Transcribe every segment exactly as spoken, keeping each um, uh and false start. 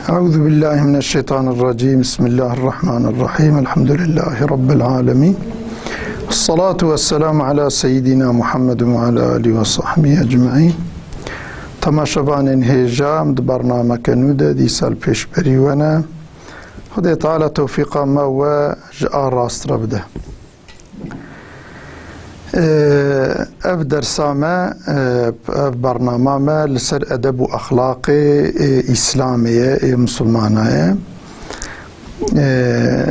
Euzu billahi mineşşeytanirracîm. Bismillahirrahmanirrahîm. Elhamdülillahi rabbil alemin. Esselatu vesselamu ala seyyidina Muhammed ve ala alihi ve sahbihi ecmaîn. Temaşevanên hêja, em di bernameke nû de dîsa li pêşberî we ne. Xwedê Teala tewfîqa me we ji a rast re bide. Ev dersa me, ev bernama me li ser edeb û exlaqê, ê, Îslamê ye, ê Misilmana ye.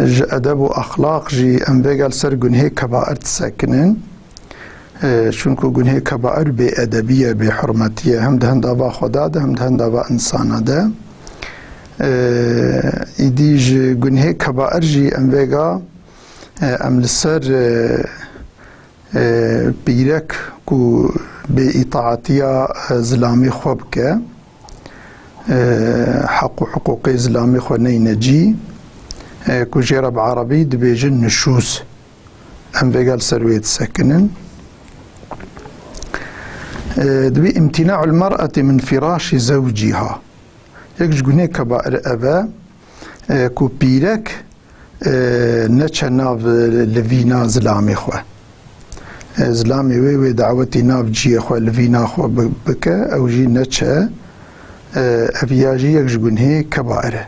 Ji edeb û exlaq jî em vêga li ser gunhê kebair disekinin. Çunku gunhê kebair bêedebî ye, bêhurmetî ye, hem di henda va Xweda de, hem di henda va insana de. Îdî ji gunhê kebair jî em vêga E, em li ser, e, e, pîrek ku bêîtaatiya, e, zilamê xwe bike, e, heq û hiqûqê zilamê xwe neyne cî, e, ku jê re bi erebî dibêjin nişûz. Em vêga li ser wê disekinin. E, dibê imtînaul mer'etî min firaşî zewcîha. Yek ji gunê kebair ev e, e, ku pîrek e, neçe nav, e, livîna zilamê xwe. E, zilamê wê, wê dawetî nav ciyê xwe, livîna xwe bi-, bike, ew jî neçe, e, ev ya jî yek ji gunhê kebair e.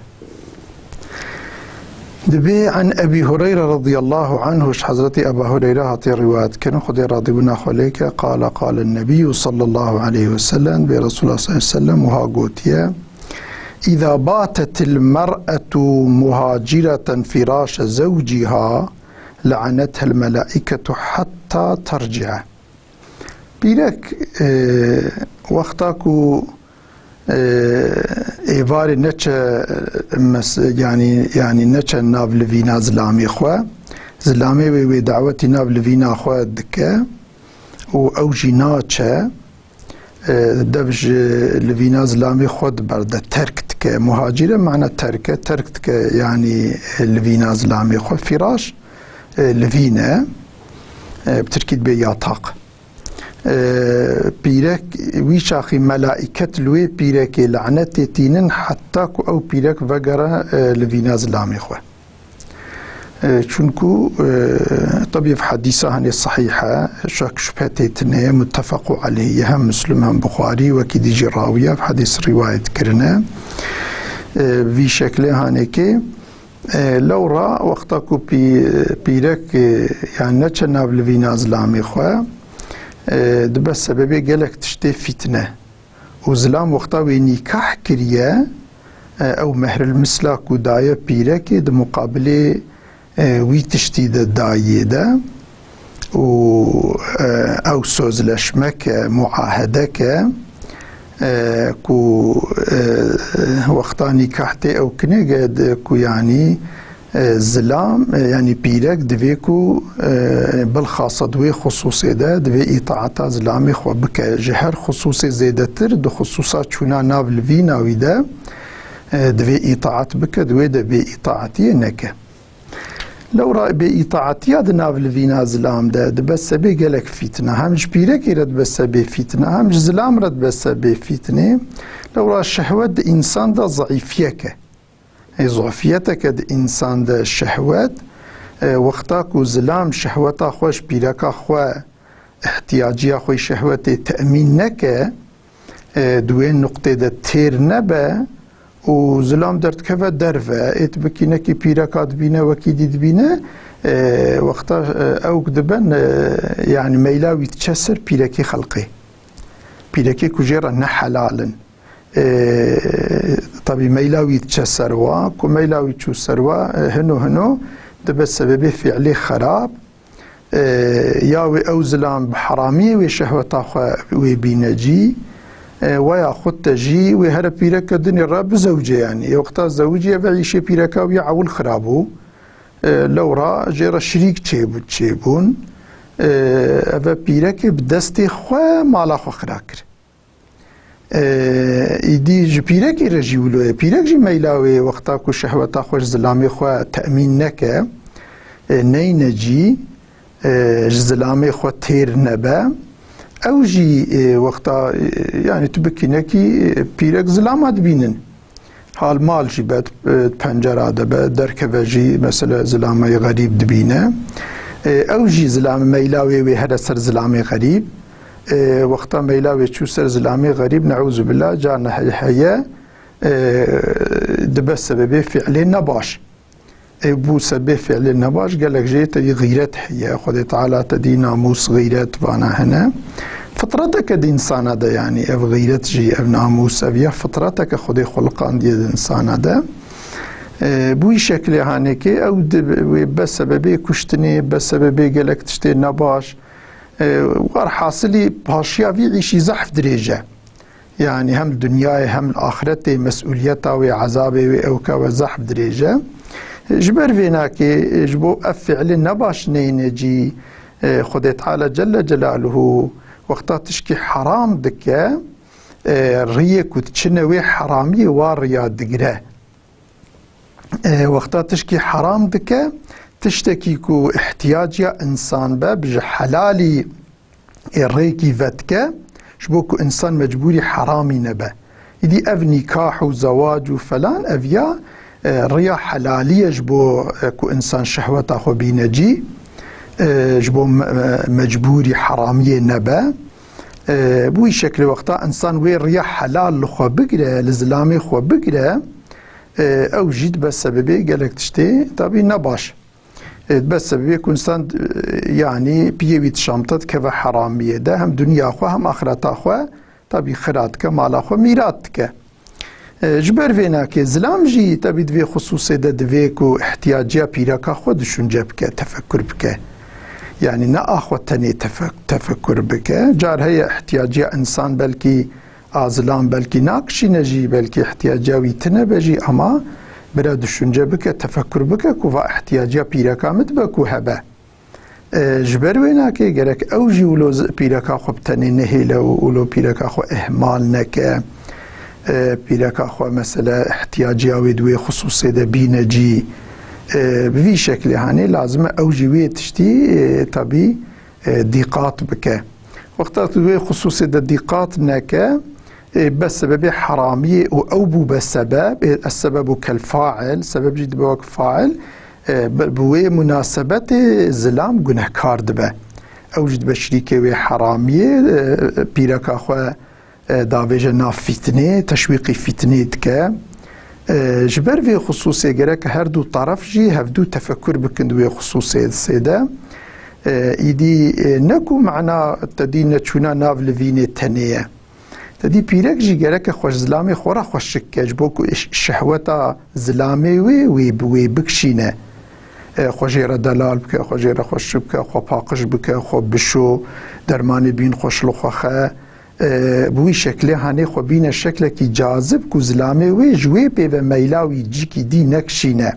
Dibê an Ebî Hureyre radiyallahu anhu, ji Hezretî Eba Hureyre hatiye rîwayet kirin, Xwedê radîbûna xwe lê ke, qala, qala Nebiyyu sallallahu aleyhi ve sellem, dibê Resulullah sallallahu aleyhi ve sellem wiha gotiye, إذا باتت المرأة مهاجرة فراش زوجها لعنتها الملائكة حتى ترجع. Pîrek, e, wexta ku, e, êvarê neçe, e, mes-, yanî, yanî neçe nav livîna zilamê xwe, zilamê wê, wê dawetî nav livîna xwe dike û ew jî naçe, e, dev ji livîna zilamê xwe diberde, terk dike. Muhacîre mana terk e, terk dike, yanî, e, livîna zilamê xwe. Firaş, e, livîn e, e, bi tirkî dibê yataq. E, pîrek, wî çaxî melaiket li wê pîrekê lanetê tînin heta ku ew pîrek vegere, e, livîna zilamê xwe. E, çunku, e, tabî ev hedîsa hanê sehîh e, şek şübhe tê tine ye, muttefequ aleyh ye, hem Muslim hem Buxarî wekî dî jî rawî ye, ev hedîs rîwayet kirine. E, vî şeklê hanekê, e, lewra wexta ku pî-, pîrek, e, yan neçe nav livîna zilamê xwe, e, dibe sebebê gelek tiştê fîtne. Û zilam wexta wê nîkah kiriye, e, ew mehril misla ku daye pîrekê di muqabilê, e, wî tiştî de dayê de û, e, ew sözleşmek e, muahedek e, e, ku, e, wexta nîkah tê ew kinêge de ku yanî E, zilam, e, yanî pîrek divê ku, e, bilxasa di wê xisûsê de divê îtaeta zilamê xwe bike. Ji her xisûsê zêdetir di xisûsa çûna nav livîna wî de, e, divê îtaet bike, di wê de bêîtaetiyê neke. Lewra bêîtaetiya di nav livîna zilam de dibe sebê gelek fîtina. Hem ji pîrekê re dibe sebê fîtina, hem ji zilam re dibe sebê fîtinê. Lewra şehwet di însan de zeîfiyek e. Ê zafiyeteke di însan de şehwet, e, wexta ku zilam şehweta xwe ji pîreka xwe, ihtiyaciya xwe yê şehwetê temîn neke, e, di wê nuqtê de têr nebe û zilam derdikeve derve, ê tu bikî nekî pîreka dibîne, wekî dî dibîne, e, wexta, e, ewk dibin, e, yanî meyla wî diçe ser pîrekê xelqê. Pîrekê ku jê re ne helal in. E, tabî meyla wî diçe ser wa, ku meyla wî çû ser wa, e, hino hino dibe sebebê fiilê xerab. E, ya wê ew zilam bi heramiyê wê şehweta xwe wê bîne cî, e, weya xwe te jî wê here pîreke dinê re bizewce yanî. Ê wexta zewiciye ve îşê pîreka wî ewil xira bû. E, lewra jê re şirîk çêbû, çêbûn. E, eve pîrekê bi destê xwe mala xwe xira kir. E, îdî ji pîrekê re jî wilo ye. Pîrek jî meyla wê ye, wexta ku şehweta xwe ji zilamê xwe temîn neke, e, neyne cî, e, ji zilamê xwe têr nebe. Ew jî, e, wexta, e, yanî tu bikî nekî, e, pîrek zilama dibînin. Hal mal jî be, e, pencera de be, derkeve jî, mesela, zilameyê xerîb dibîne. E, ew jî zilam-, meyla wê wê here ser zilamê xerîb. E, wexta meyla wê çû ser zilamê xerîb, neûzubillah, carna he-, heye, e, dibe sebebê fiilê nebaş. E, bû sebê fiilê nebaş, gelek jê te yî xîret heye. Xwedê Teala te dî namûs, xîret vana hene. Fitreteke di însana de, yanî ev xîret jî, ev namûs, ev ya fitreteke Xwedê xweliqandiye di însana de. E, bi wî şeklê hanekê ew di, wê be sebebê kuştinê, be sebebê gelek tiştê nebaş. E, werhasilî paşiya vî îşî zehf dirêj e. Yanî hem li dinyayê hem li axretê mesûliyeta wê, ezabê wê ew ke we zehf dirêj e. Ji ber vê nakê, ji bo ev fiilê nebaş neyne cî, e, Xwedê Teala Celle Celaluhu wexta tişkî heram dike, e, riyê ku diçine wê heramiyê wa riya digire. E, wexta tişkî heram dike, tiştekî ku ihtiyaciya însan be, bi ji helalî ê rêkî vedike, ji bo ku însan mecbûrî heramî nebe. Îdî ev nîkah û zewac û felan, ev ya, e, riya helalî ye ji bo, e, ku însan şehweta xwe bîne cî, e, ji bo me-, e, mecbûrî heramiyê nebe. E, bi wî şeklê wexta însan wê riya helal li xwe bigire, li zilamê xwe bigire, e, ew jî dibe sebebê gelek tiştê, tabî, nebaş. E, dibe sebebê ku însan, e, yanî piyê wî di şamte dikeve heramiyê de, hem dinya xwe hem axireta xwe, tabî, xira dike, mala xwe mîrat dike. E, ji ber vê nakê zilam jî, tabî, di vê xisûsê de divê ku ihtiyaciya pîreka xwe düşünce bike, tefekur bike. Yanî ne a xwe tenê tefe-, tefekur bike. Car heye ihtiyaciya însan belkî a zilam belkî nakişîne jî, belkî ihtiyaciya wî tine be jî, ama bira düşünce bike, tefekur bike ku va ihtiyaciya pîreka min dibe ku hebe. E, ji ber wê nakê gerek ew jî wilo z-, pîreka xwe bi tenê nehêle û wilo pîreka xwe ihmal neke. E, pîreka xwe, mesela, ihtiyaciya wê di wê xisûsê de bîne cî. E, bi vî şeklê hanê lazim e ew jî wê tiştî, e, tabî, e, dîqat bike. Wexta tu wê xisûsê de dîqat neke, e, be sebebê heramiyê û ew bû be sebeb, e, es-sebebu kel fail, sebeb jî dibe wek fail, e, bi, bi wê munasebetê zilam gunehkar dibe. Ew jî dibe şirîkê wê heramiyê, e, pîreka xwe, e, davêje nav fîtinê, teşwîqî fîtinê dike. E, ji ber vê xisûsê gerek her du taraf jî hevdu tefekur bikin di wê xisûsê sê de. E, îdî, e, ne ku mana te dî neçûna nav livînê tenê ye. Te dî pîrek jî gereke xwe ji zilamê xwe re xweşik ke, ji bo ku ş-, şehweta zilamê wê, wê bi wê bikişîne. E, xwe jê re delal bike, xwe jê re xweşik bike, xwe paqij bike, xwe bişo, dermanê bîn xweş li xwe xe. E, bi wî şeklê hanê xwe bîne şeklekî cazib ku zilamê wê ji wê pê ve meyla wî cîkî dî nekişîne.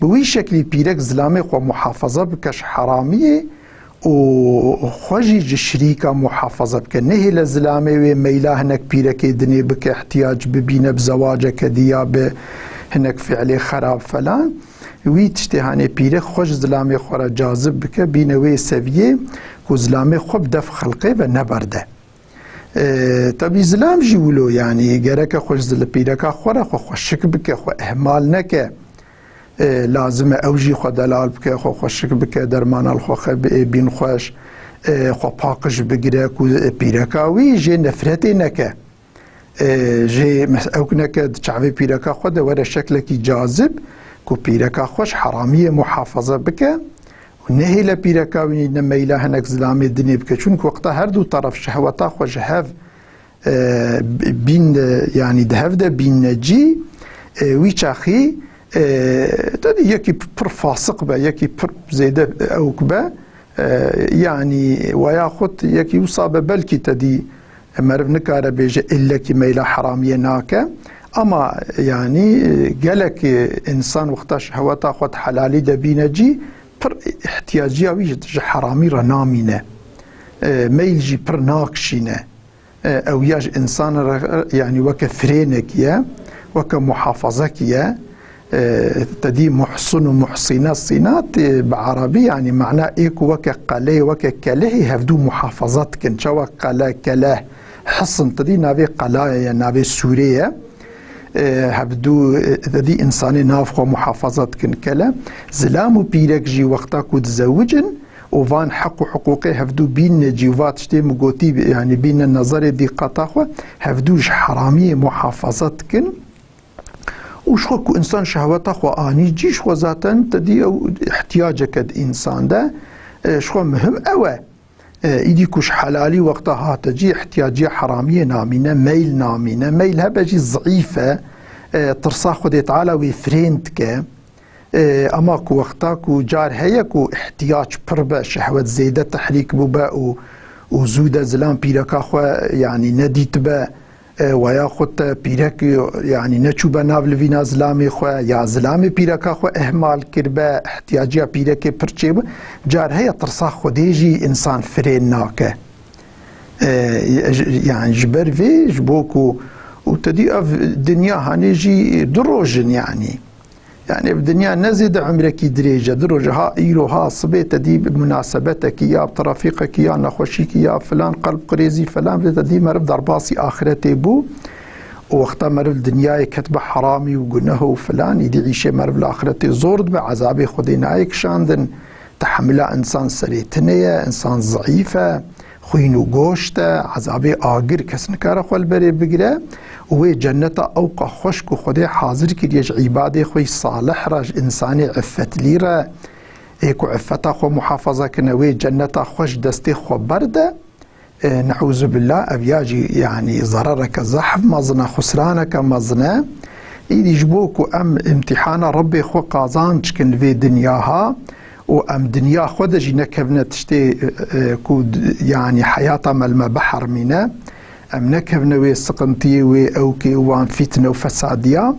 Bi wî şeklî pîrek zilamê xwe muhafaza bike ji heramiyê û xwe jî ji şirîka muhafaza bike. Nehêle zilamê wê meyla hinek pîrekê dinê bike, ihtiyac bibîne bi zewaceke dî ya bi hinek fiilê xerab falan. Wî tiştê hanê pîrek xwe ji zilamê xwe re cazib bike, bîne wê seviyê ku zilamê xwe bi def xelqê ve neberde. E, tabî zilam jî wilo, yanî gereke xwe ji zil-, pîreka xwe re xwe xweşik bike, xwe ihmal neke. E, lazim e ew jî xwe delal bike, xwe xweşik bike, dermana li xwe xe bi-, bîn xweş, e, xwe paqij bigire ku, e, pîreka wî jê nefretê neke. E, jê mes-, ew neke di çavê pîreka xwe de were şeklekî cazib ku pîreka xwe ji heramiyê muhafaza bike. Û nehêle pîreka wî ne meyla hinek zilamê dinê bike. Çunku wexta her du taraf şehweta xwe ji hev, e, bîn, e, yanî di hev de bînne cî, e, wî çaxî, e, te dî yekî pir fasiq be, yekî pir zêde ewk be, e, yanî weya xwe yekî wisa be, belkî te dî meriv nikare bêje illekî meyla heramiyê nake. Ama yanî, e, gelek, e, însan wexta şehweta xwe di helalî de bîne cî, pir ihtiyaciya wî ji, ji heramî re namîne. E, meyl jî pir nakişîne. E, ew ya ji însan re, yanî weke firênekî ye, weke muhafazekî ye. E, te dî muhsin û muhsîne, sînat, e, bi erebî, yanî mana ê ku weke qeleyê, weke kelehê hevdû muhafaza dikin. Çawa qele, keleh, hisn, te dî navê qelayê ye, navê sûrê ye. E, hevdû, e, tedî însanê nav xwe muhafaza dikin kele. Zilam û pîrek jî wexta ku dizewicin û van heq û hiqûqê hevdû bînne cî û va tiştê min gotî, yanî bînne nezerê dîqata xwe, hevdû ji heramiyê muhafaza dikin. Û ji xwe ku însan şehweta xwe anî cî, ji xwe zaten tedî ew ihtiyaceke di însan de, e, ji xwe muhim ew e. E, îdî ku ji helalî wexta hate cî, ihtiyaciya heramiyê namîne, meyl namîne. Meyl hebe jî zeîf e. E, tirsa Xwedê Teala wê firên dike. E, ema ku wexta ku car heye ku ihtiyac pir be, şehwet zêde tehrîk bûbe û, û zû de zilam pîreka xwe, yanî nedîtibe, e, we yaxud te pîrek, yanî neçûbe nav livîna zilamê xwe, ya zilamê pîreka xwe ihmal kiribe, ihtiyaciya pîrekê pir çêbû, car heye tirsa Xwedê jî însan firên nake. E, ji, yanî ji ber vê, ji bo ku, û te dî ev dinya hanê jî du roj in, yanî. Yanî ev dinya ne zêde umrekî dirêj e, du roj e, ha îro, ha sibê te dî bi munasebetekî ya bi trafîqekî ya nexweşîkî ya filan, qelb qirêzî filan, bê te dî meriv derbasî axiretê bû. Û wexta meriv li dinyayê ket bi heramî û guneh û filan, îdî îşê meriv li axiretê zor dibe, ezabê Xwedê nayê kişandin. Tehemila însan serê tinê ye, însan zeîf e, xwîn û goşt e, ezabê agir kes nikare xwe li berê bigire û wê cenneta ewqa xweş ku Xwedê hazir kiriye ji îbadê xwe yî salih re, ji însanê iffetlî re, ê ku iffeta xwe muhafaza kirine, wê cenneta xweş destê xwe berde. E, neûzubillah, ev ya jî, yanî, zerereke zehf mezin e, xusraneke mezin e. Îdî ji bo ku em îmtîhana Rebbê xwe qazanc kin li vê dinya ha û em dinya xwe de jî nekevine tiştê, e, e, ku d-, yanî, heyata me li me bihermîne. Em nekevine wê siqintiyê, wê ewkê û wan fîtne û fesadiya.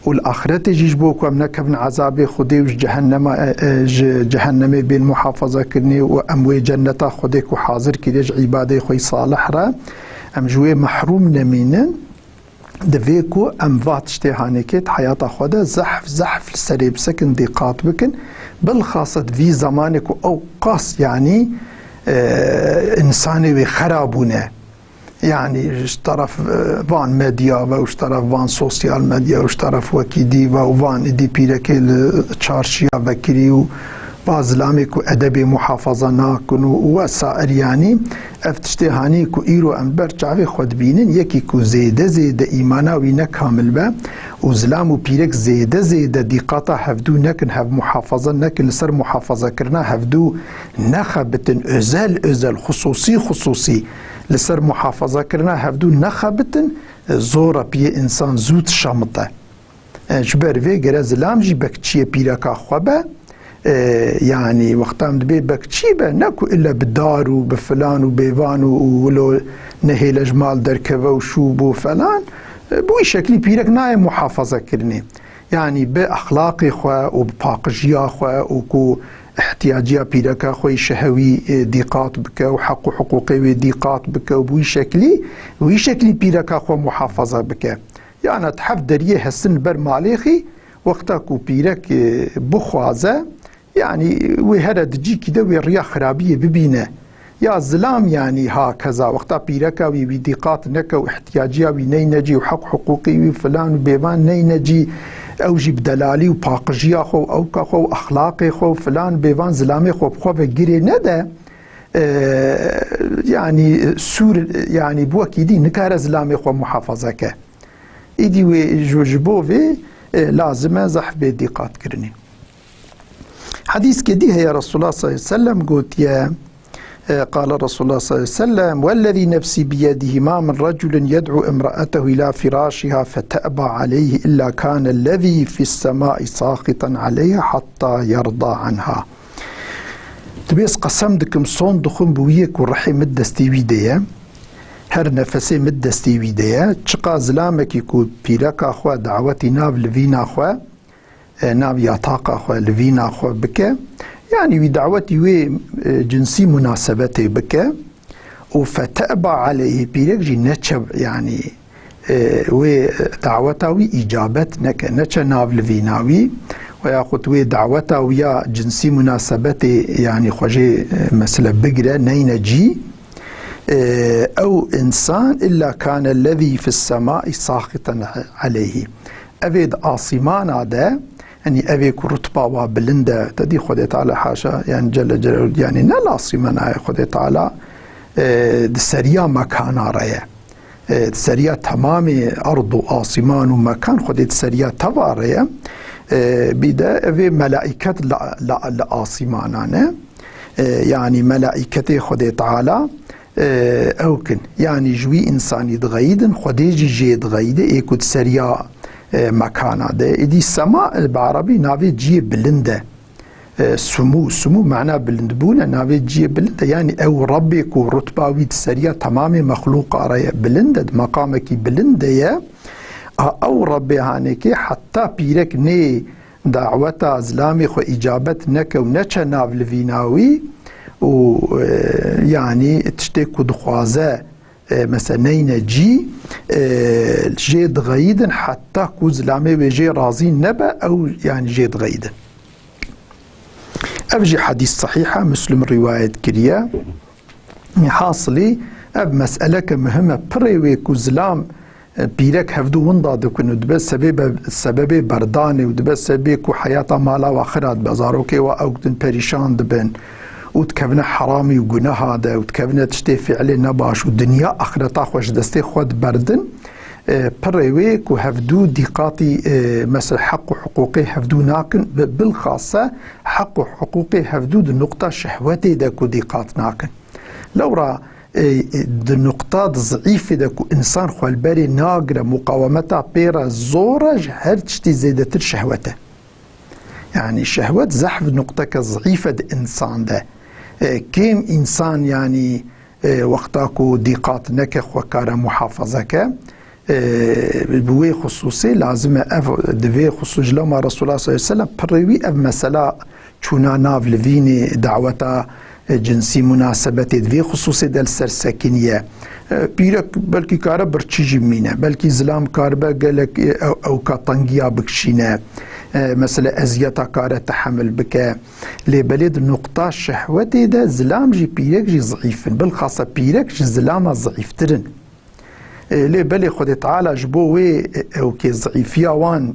Û li axiretê jî ji bo ku em nekevin ezabê Xwedê û ji cehennema, e, e, ji cehennemê bên muhafaza kirinê û em wê cenneta Xwedê ku hazir kiriye ji îbadê xwe yî salih re, em ji wê mehrûm nemînin, divê ku em va tiştê hanê kê di heyata xwe de zehf, zehf li serê bisekin, dîqat bikin. Bilxase di vî zemanê ku ew qas, yanî, e, însanê wê xera bûne. Yanî ji teref, e, van medya ve û ji teref van sosyal medya û ji teref wekî dî ve û van îdî pîrekê li çarşiya vekirî û va zilamê ku edebê muhafaza nakin û, û wesair, yanî ev tiştê hanî ku îro em ber çavê xwe dibînin, yekî ku zêde zêde îmana wî ne kamil be û zilam û pîrek zêde zêde dîqata hevdû nekin, hev muhafaza nekin, li ser muhafazakirina hevdû nexebitin, özel özel, xusûsî xusûsî li ser muhafazakirina hevdû nexebitin, zor e piyê însan zû dişemite. E, ji ber vê gere zilam jî bekçiyê pîreka xwe be. E, yanî wexta em dibê bekçî be, ne ku ille bi dar û bi filan û bêvan û, û wilo nehêle ji mal derkeve û şû bû falan. E, bi wî şeklî pîrek nayê muhafaza kirinê. Yanî bi exlaqê xwe û bi paqijiya xwe û ku ihtiyaciya pîreka xwe yî şehewî, e, dîqat bike û heq û hiqûqê wê dîqat bike û bi wî şeklî, wî şeklî pîreka xwe muhafaza bike. Yana di heft deriyê hesin ber malê xî, wexta ku pîrek, e, bixwaze, yanî wê here di cîkî de wê riya xirabiyê bibîne. Ya zilam, yanî ha keza wexta pîreka wî, wî dîqat neke û ihtiyaciya wî neyne cî û heq hiqûqî wî filan û bêvan neyne cî, ew jî bi delalî û paqijiya xwe û ewka xwe û exlaqê xwe û filan bêvan zilamê xwe bi xwe ve girê nede, e, yanî sûr, yanî bi wekî dî nikare zilamê xwe muhafaza ke. Îdî wê ji, ji bo vê, e, lazim e zehf bê dîqat kirinê. Hedîskê dî heye, Resulullah sallallahu aleyhi ve sellem gotiye, e, qala Resulullah sallallahu aleyhi ve sellem, "Wellezî nefsî biyedihî ma min reculin yed'u imra'etehu ila firâşiha fete'ba aleyhi illa kânellezî fis semâi sâxitan aleyha hattâ yerda anha." Dibê ez qesem dikim, son dixwim bi wî yê ku rihê min destê wî de ye, her nefesê min destê wî de ye, çiqa zilamekî ku pîreka xwe dawetî nav livîna xwe, e, nav yataqa xwe, livîna xwe bike. Yanî wî dawetî wê, e, cinsî munasebetê bike. Û fete'ba aleyhî, pîrek jî neçe, yanî, e, wê daweta wî îcabet neke, neçe nav livîna wî. Ve yaxud wê daweta wî ya cinsî munasebetê, yanî xwe jê, e, mesele bigire, neyne cî. Ee, ew insan illa kane lezî fis semai saxiten aleyhî. Evê di asîmana de, yanî evê ku rutba wa bilind e, te dî Xwedê Teala haşa, yani Celle Celaluhu, yani ne li asîmana ye Xwedê Teala, e, di seriya mekana re ye. E, di seriya temamê erd û asîman û mekan Xwedê di seriya teva re ye. E, bî de evê melaiket li, li, li asîmanan e. E, yani melaiketê Xwedê Teala, e, ew kin. Yani ji wî însanî dixeyidin, Xwedê jî jê dixeyide, ê ku di seriya, e, mekana de. Êdî sema, e, bi erebî navê ciyê bilind e. E, sumû, sumû mana bilindbûn e, navê ciyê bilind e. Yani ew Rebbê ku rutba wî di seriya temamê mexlûqa re ye, bilind e, di meqamekî bilind de ye. A ew Rebbê hanekê heta pîrek nê daweta zilamê xwe îcabet neke û neçe nav livîna wî û, e, yanî tiştê ku dixwaze, e, mesela neyne cî, e, jê dixeyidin heta ku zilamê wê jê razî nebe, ew yanî jê dixeyidin. Ev jî hedîs sehîh e, Muslim rîwayet kiriye. Hasilî, ev meseleke muhim e. Pirê wê ku zilam, e, pîrek hevdû winda dikin û dibe sebê be-, sebebê berdanê û dibe sebê ku heyata mala wa xira dibe, zarokê wa ew din perîşan dibin û dikevine heramî û guneha de û dikevine tiştê fiilê nebaş û dinya axireta xwe ji destê xwe diberdin. E, pirê wê ku hevdû dîqatî, e, mesela heq û hiqûqê hevdû nakin, bi-, bilxase heq û hiqûqê hevdû di nuqta şehwetê de ku dîqat nakin. Lewra, e, e, di nuqta di zîfê de ku însan xwe li berê nagire, muqawemeta pê re zor e, ji her tiştî zêdetir şehwet e. Yani şehwet zehf nuqteke zîf e di însan de. E, kêm însan yani, e, wexta ku dîqat neke xwe kare muhafaza ke, e, bi wê xisûsê lazim e ev, di vê xisûs ji lewma Resulullah sallallahu aleyhi ve sellem pirê wî ev mesela çûna nav livînê, daweta, e, cinsî munasebetê di vê xisûsê de li ser sekiniye. E, pîrek belkî kare birçî jî mîne, belkî zilam karibe gelek, e, ew, ewka tengiya bikişîne. E, mesela eziyeta kare tehemil bike. Lê belê di nuqta şehwetê de zilam jî pîrek jî zîf in. Bilxasa pîrek ji zilama zîftir in. E, lê belê Xwedê Teala ji bo wê, e, ewkê zîfiya wan,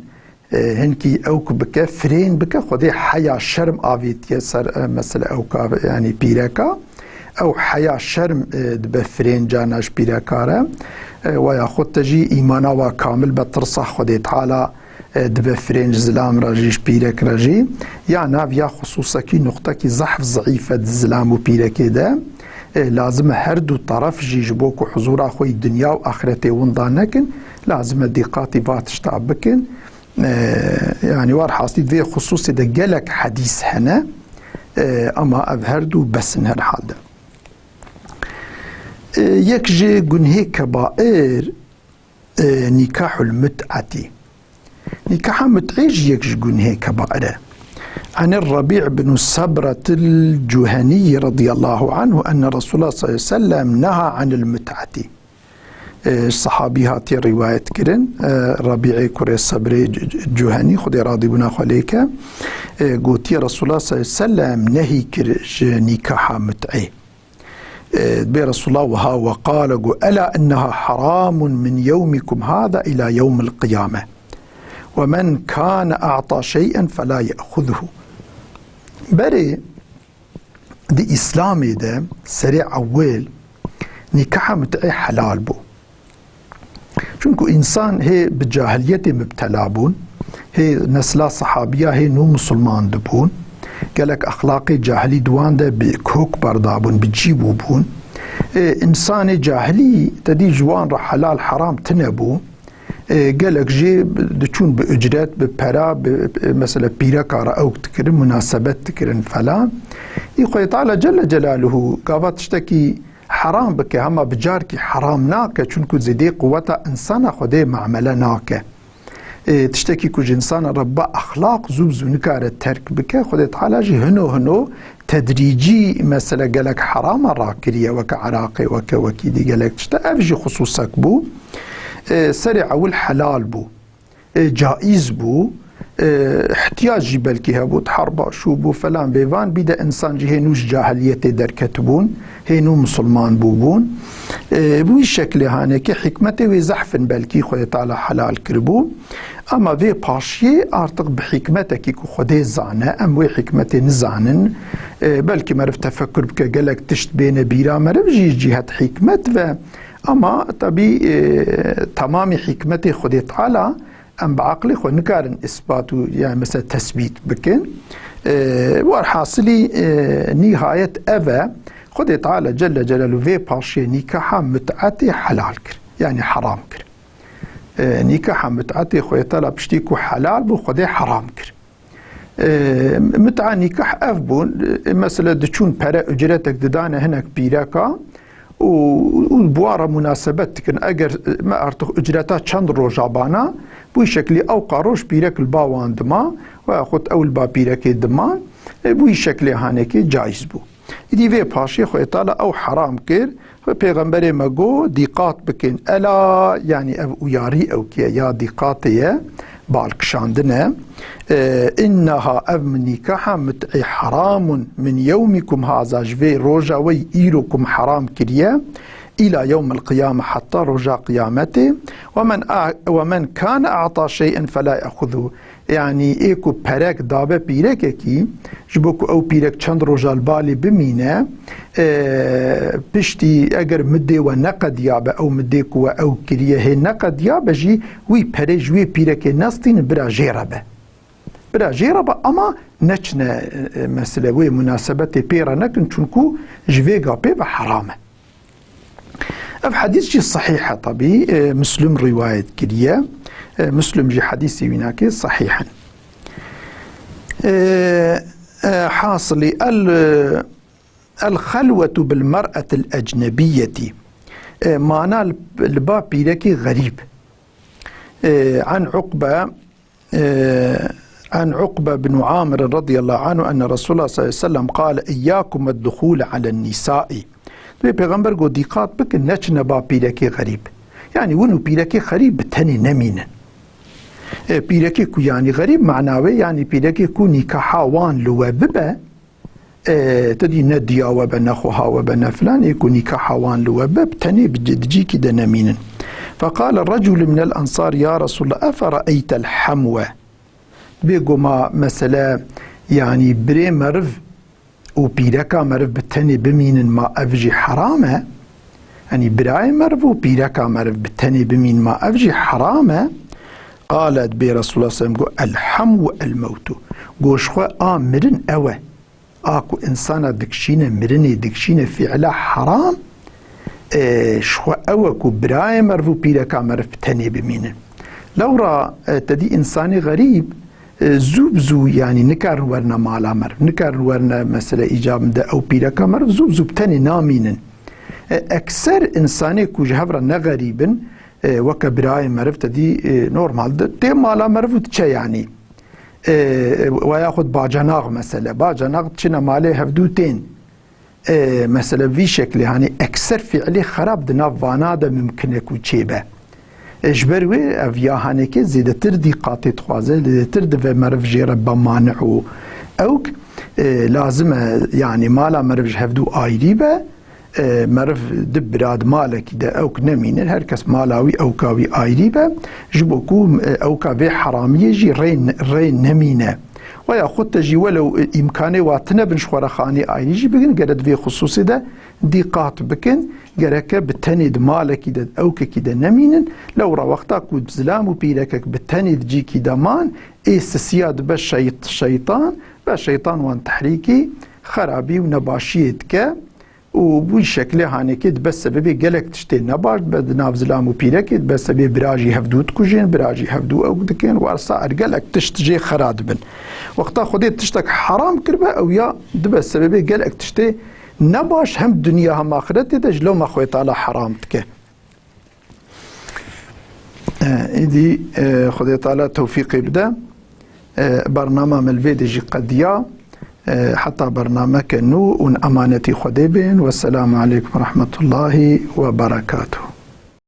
e, hinkî ewk bike, firên bike, Xwedê heya şerm avêtiye ser, e, mesela ewka, yani pîreka. Ew heya şerm, e, dibe firên carna ji pîreka re. E, wa yaxud te jî îmana wa kamil be, tirsa Xwedê Teala, e, dibe firên ji zilam re jî, ji pîrek re jî. Ya nav ya xisûsekî nuqtekî zehf zîf e di zilam û pîrekê de. E, lazim e her du teref jî ji bo ku huzûra xwe yî dinya û axretê winda nekin, lazim e dîqatî va tişta bikin. E, yani werhaslî di vê xisûsê de gelek hedîs hene. E, ama ev her du bes in herhalde. E, yek ji gunhê kebair, e, nîkahul mut'etî. Nîkaha mut'ê jî yek ji gunhê kebair e. Anir Rabi' bin Sabretil Cuhenî radiyallahu anhu enne Resulullah sallallahu aleyhi ve sellem neha anil mut'etî. E, sahabî hatiye rîwayet kirin, e, Rabi'ê kurê Sebrê C-, C-, Cuhenî, Xwedê radîbûna xwe lê ke, e, gotiye Resulullah sallallahu aleyhi ve sellem nehî kir ji nîkaha mut'ê. E, bê Resulullah wiha we qale got, "Ela inneha haramun min yewmikum hada ila yewmil qiyame. Ve men kane a'ta şey'en fela ye'xuzhu." Berê di Îslamê de serê ewil nîkaha mut'ê helal bû. Çunku însan hê bi cahiliyetê mubtela bûn, hê nesla sahabiya hê nû musulman dibûn, gelek exlaqê cahilî di wan de bi kok berdabûn, bi cî bûbûn. Ê, însanê cahilî te dî ji wan re helal heram tune bû. Ê, gelek jî diçûn bi ucret, bi pera, bi, bi, mesela pîreka re ewk dikirin, munasebet dikirin falan. Î Xwedê Teala Celle Celaluhu gava tiştekî heram bike, hema bi carkî heram nake, çunku zêdê quweta însana Xwedê muamele nake. Ê, tiştekî ku ji însana re ba exlaq zû bi zû nikare terk bike, Xwedê Teala jî hino hino tedrîcî mesele gelek herama rakiriye, weke eraqê, weke wekî dî gelek tişte. Ev jî xisûsek bû. Ê, serê ewil helal bû. E, caiz bû. e, ihtiyac jî belkî hebû, herba, şû bû, felan bêvan, bî de insan jî hê nû ji cahiliyetê derketibûn, hê nû misilman bûbûn. E, bi wî şeklê hanekî hikmetê wê zehf in belkî Xwedê Teala helal kiribû. Ama vê paşiyê artık bi hikmetekî ku Xwedê zane, em wê hikmetê nizanin. E, belkî meriv tefekur bike, gelek tişt bêne bîra meriv jî cihet hikmet ve. Ama tabî, e, temamî hikmetê Xwedê Teala em bi aqilê xwe nikarin îspat û, yani mesela tesbît bikin. E, werhasilî, e, nîhayet ev e, Xwedê Teala Celle Celaluhu vê paşiyê nîkaha mut'etê helal kir. Yani heram kir. E, nîkaha mut'etê Xwedê Teala piştî ku helal bû, Xwedê heram kir. E, mut'a nîkah ev bûn, e, mesela diçûn pere ucretek didane hinek pîreka û, û bi wan re munasebet dikin. Eger, e, me artık ucreta çend roja bana, bu şeklî ewqa roj pîrek li ba wan dima, veya xwe ew li ba pîrekê diman, e, bu şeklê hanekê caiz bû. Îdî vê paşê Xwedê Teala ew heram kir. Xwe Pêxemberê me got, dîqat bikin. Ela, yani ev uyarî ewkiye ya dîqatê ye, balkişandin e. E, inneha, ev nîkaha mut'ê heramun min yewmikum haza, ji vê roja we îro kum heram kiriye. Îla yewmil qiyame, heta roja qiyametê. Ve men a-, ve men kane a'ta şey'en fela ya'xuzu. Yanî ê ku perek dabe pîrekekî, ji bo ku ew pîrek çend roja li balê bimîne, e, piştî eger midê we neqediyabe, ew midê ku we ew kiriye hê neqediyabe jî, wî perê ji wê pîrekê nestînin, bira jê re be. Bira jê re be, ama neçine, e, mesele wê munasebetê pê re nekin, çunku ji vê gapê ve heram e. Ev hedîs jî sehîh e tabî, e, Muslim rîwayet kiriye. E, Muslim jî hedîsê wî nake sehîh in. E, e, hasilî el, el xelwetu bil mer'etil ecnebiyeti. E, mana li, li ba pîrekî xerîb. E, an Uqbe, e, an Uqbe bin Amir radıyallahu anhu enne Resulullah sallallahu aleyhi ve sellem qale, "İyyakum ve duhule alen nisai." Dibê Pêxember got, "Dîqat bikin, neçine ba pîrekê xerîb." Yani win û pîrekê xerîb bi tenê nemînin. E, pîrekê ku yani xerîb mana wê, yani pîrekê ku nîkaha wan li we bibe, e, te dî ne diya we be, ne xweha we be, ne filan, ê ku nîkaha wan li we be, bi tenê bi ci-, di cîkî de nemînin. Feqale reculun minel ensar, "Ya Resulallah, efere'eytel hamwe?" Bê goma mesele, yani birê meriv û pîreka meriv bi tenê bimînin, ma ev jî heram e? Yani birayê meriv û pîreka meriv bi tenê bimîn, ma ev jî heram e? Qale, bê Resulullah sallallahu aleyhi ve sellem got, "El hamwu el mewtu." Got, "Ji xwe a mirin ew e." A ku insana dikişîne mirinê, dikişîne fiila heram, e, ji xwe ew e ku birayê meriv û pîreka meriv bi tenê bimînin. Lewra, e, te dî insanê xerîb, e, zû bi zû, yanî nikarin werine mala meriv, nikarin werine mesele îcabin de ew pîreka meriv zû bi zû bi tenê namînin. E, ekser insanê ku ji hev re ne xerîb in, e, weke birayê meriv te dî, e, normal de tê mala meriv û diçe yanî. E, veya xwe bacanak mesele. Bacanak çine malê hevdû tên. E, mesele vî şeklê, hani ekser fiilê xerab di nav vana de mimkin e ku çêbe. E, ji ber wê ev ya hanekê zêdetir dîqatê dixwaze, zêdetir dibe meriv jê re be mani û ewk, e, lazim e, yani mala meriv ji hevdû ayrî be, e, meriv di birad malekî de ewk nemînin, her kes mala wî ewka wî ayrî be, ji bo ku, e, ewka vê heramiyê jî rê, rê nemîne. Weya xwe te jî welew, e, îmkanê wa tine bin ji xwe re xanê ayrî jî bigin, gere di vê xisûsê de dîqat bikin, gereke bi tenê di malekî de, ewkekî de nemînin, lewra wexta ku zilam û pîrekek bi tenê di cîkî de man, ê sisiya dibe şeyt-, şeytan ve şeytan wan tehrîkî xerabî û nebaşiyê dike. Û bi wî şeklê hanekê dibe sebebê gelek tiştê nebaş, dibe di nav zilam û pîrekê, dibe sebê bira jî hevdû dikujên, bira jî hevdû ewk dikin, wersa er gelek tişt jê xera dibin. Wexta Xwedê tiştek heram kiribe, ew ya dibe sebebê gelek tiştê nebaş hem dinya hem axiretê de ji lewma Xwedê Teala heram dike. E, îdî, e, Xwedê Teala tewfîqê bide. E, bernama me li vê de jî qediya. E, heta bernameke nû hûn emanetî Xwedê bên. Wesselamu aleykum ve rahmetullahi ve berekatuhu.